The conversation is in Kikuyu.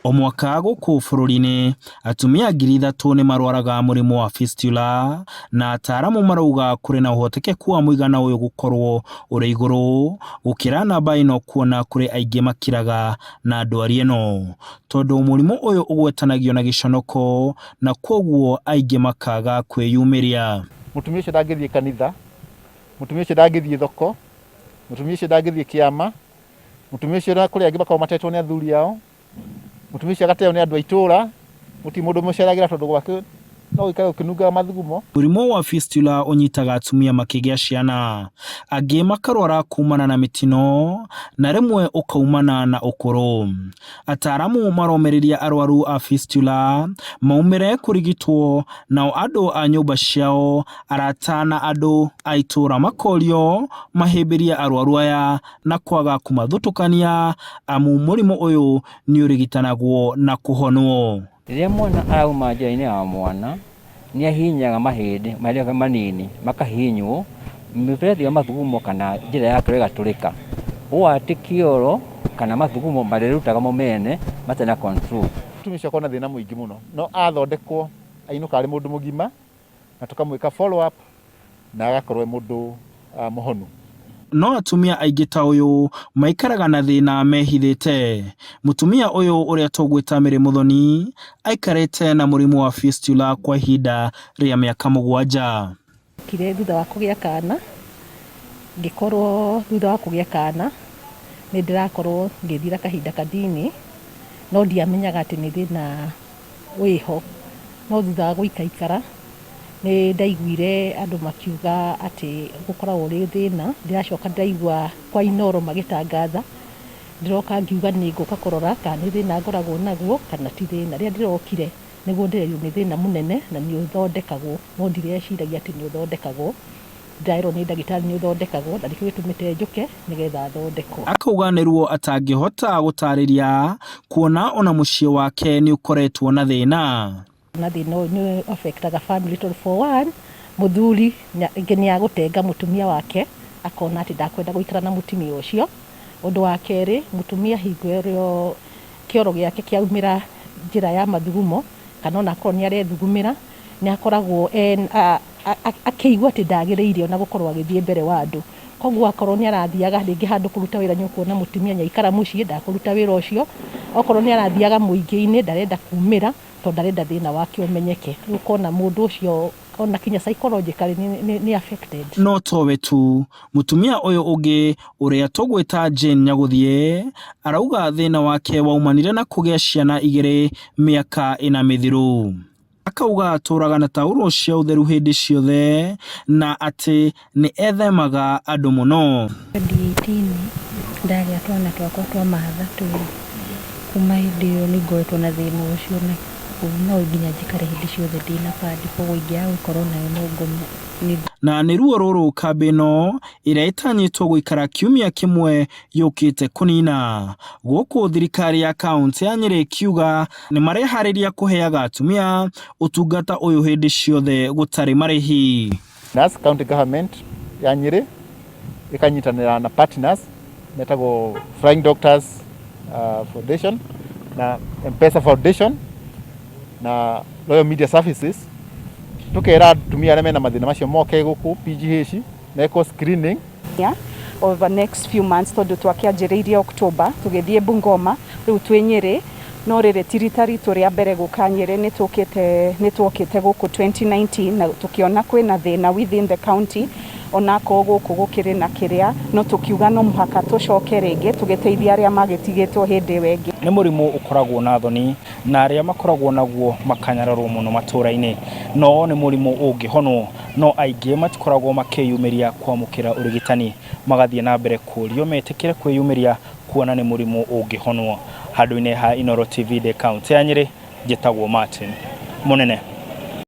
O mwaka gũkũ bũrũri-inĩ, atumia 3,000 nĩ marwaraga mũrimũ wa fistula, na ataaramu marauga kũrĩ na ũhotekeku wa mũigana ũyũ gũkorwo ũrĩ igũrũ gũkĩra namba ĩno kuona kũrĩ aingĩ makiraga na ndwari ĩno. Tondũ mũrimũ ũyũ ũgwetanagio na gĩconoko na kwoguo aingĩ makaga kwĩyumĩria. Mũtumia ũcio ndangĩthiĩ kanitha, mũtumia ũcio ndangĩthiĩ thoko, mũtumia ũcio ndangĩthiĩ kĩama, mũtumia ũcio na kũrĩ angĩ makoragwo matetwo nĩ athuri ao, mũtumia ũcio agateo nĩ andũ a itũra, gũtirĩ mũndũ ũmũceragĩra tondũ gwake no gũikare gũkĩnungaga mathugumo. Mũrimũ wa fistula ũnyitaga atumia makĩgĩa ciana, angĩ makarwara kumana na mĩtino na rĩmwe ũkaumana na ũkũrũ. Ataaramu maromĩrĩria arwaru a fistula maumĩre kũrigitwo nao andũ a nyũmba ciao, arata na andũ a itũra makorio mahĩmbĩrie arwaru aya na kwaga kũmathutũkania amu mũrimũ ũyũ nĩ ũrigitanagwo na kũhonwo. Rĩrĩa mwana arauma njĩra-inĩ ya mwana, nĩ ahihinyaga mahĩndĩ marĩa manini makahihinywo, mĩberethi ya mathugumo kana njĩra ya kĩoro ĩgatũrĩka. Ũũ atĩ kĩoro kana mathugumo marĩrutaga mo mene matarĩ na control. Mũtumia ũcio akoragwo na thĩna mũingĩ mũno, no athondekwo ainũkaga arĩ mũndũ mũgima na tũkamwĩka follow up na agakorwo e mũndũ mũhonu. No atumia aingĩ ta ũyũ maikaraga na thĩna mehithĩte. Mũtumia ũyũ ũrĩa tũgwĩta Mary Muthoni aikarĩte na mũrimũ wa fistula kwa ihinda rĩa mĩaka 7. Kire thutha wa kũgĩa kana, ngĩkorwo thutha wa kũgĩa kana nĩ ndĩrakorwo ngĩthira kahinda kanini, no ndiamenyaga atĩ nĩ thĩna wĩho. No thutha wa gũikaikara nĩ ndaiguire andũ makiuga atĩ gũkoragwo ũrĩ thĩna. Ndĩracoka ndaigua kwa Inooro magĩtangatha, ndĩroka ngiuga nĩ ngũka kũrora kana nĩ thĩna ngoragwo naguo kana ti thĩna. Rĩrĩa ndĩrokire nĩguo ndĩrerirwo nĩ thĩna mũnene na nĩ ũthondekagwo, no ndireciragia atĩ nĩ ũthondekagwo. Ndĩrerwo nĩ ndagĩtarĩ nĩ ũthondekagwo na nĩkĩo gĩtũmĩte njũke nĩgetha thondekwo. Akauga nĩ ruo atangĩhota gũtarĩria kuona ona mũciĩ wake nĩ ũkoretwo na thĩna. Na thĩna ũyũ nĩ affectaga family tondũ for one, mũthuri nĩ agũtenga mũtumia wake akona atĩ ndakwenda gũikara na mũtumia ũcio. Ũndũ wa kerĩ, mũtumia hingo ĩrĩa kĩoro gĩake kĩaumĩra njĩra ya mathugumo kana ona akorwo nĩ arethugumĩra, nĩ akoragwo akĩigua atĩ ndagĩrĩire ona gũkorwo agĩthiĩ mbere wa andũ. Koguo akorwo nĩ arathiaga rĩngĩ handũ kũruta wĩra, nĩ ũkuona mũtumia nĩ aikara mũciĩ ndakũruta wĩra ũcio. Okorwo nĩ arathiaga mũingĩ-inĩ ndarenda kumĩra tondũ ndarenda thĩna wake ũmenyeke. Rĩu ũkona mũndũ ũcio ona kinya psychologically nĩ affected. No towe tu, mũtumia ũyũ ũngĩ ũrĩa tũgwĩta Jane Nyagũthiĩ arauga thĩna wake waumanire na kũgĩa ciana 2 mĩaka 4 mĩthiru. Akauga atũraga na taurũ cia ũtheru hĩndĩ ciothe na atĩ nĩ ethemaga andũ mũno. 2018 ndagĩa twana twakwa twa mahatha twĩrĩ. Kuma hĩndĩ ĩyo nĩ ngoretwo na thĩna ũcio na no nginya njikare hĩndĩ ciothe ndĩna pad, koguo ingĩaga gũkorwo nayo no ngome. Na nĩ ruo rũrũ kambĩ ĩno ĩrĩa ĩtanyĩtwo gũikara kiumia kĩmwe yũkĩte kũnina. Gũkũ thirikari ya kaũntĩ ya Nyĩrĩ ĩkiuga nĩ mareharĩria kũheaga atumia ũtungata ũyũ hĩndĩ ciothe gũtarĩ marĩhi. Nas county government ya Nyĩrĩ ĩkanyitanĩra na partners metagwo Flying Doctors Foundation na M-Pesa Foundation na Royal Media Services, tukera atumia arĩa mena mathĩna macio moke gũkũ PGH mekwo screening. Over next few months tondu twakianjĩrĩirie October tũgĩthiĩ Bungoma, rĩu twĩ Nyĩrĩ, no rĩrĩ ti rita ritũ rĩa mbere gũka Nyĩrĩ, nĩtũkĩte gũkũ 2019 na tũkĩona kwĩna thĩna within the county, onakorwo gũkũ gũkĩrĩ na kĩrĩa, no tũkiuga no mũhaka tũcoke rĩngĩ tũgĩteithia arĩa magĩtigĩtwo hĩndĩ ĩyo ĩngĩ. Nĩ mũrimũ ũkoragwo na thoni na arĩa makoragwo naguo makanyararwo mũno matũra-inĩ, no nĩ mũrimũ ũngĩhonwo, no aingĩ matikoragwo makĩyumĩria kwamũkĩra ũrigitani, magathiĩ na mbere kũrio metĩkĩre kwĩyumĩria kuona nĩ mũrimũ ũngĩhonwo. Handũ-inĩ ha Inooro TV ndĩ kaũntĩ ya Nyĩrĩ, njĩtagwo Martin Mũnene.